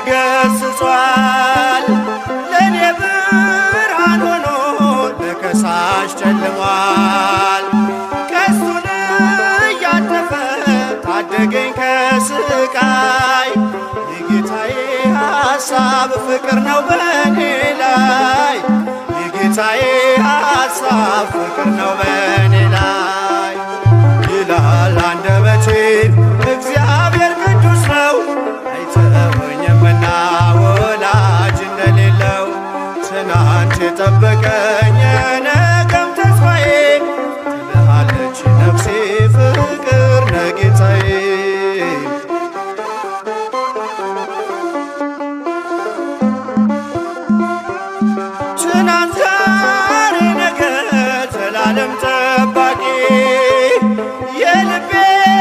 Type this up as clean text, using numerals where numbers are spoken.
ገስጿል። ለእኔ ብርሃን ሆኖ ለከሳሽ ጨልሟል። ቀስቱን እያጠፈ ታደገኝ ከስቃይ። የጌታዬ ሐሳብ ፍቅር ነው በእኔ ላይ። የጌታዬ ሐሳብ ፍቅር ነው በእኔ ላይ።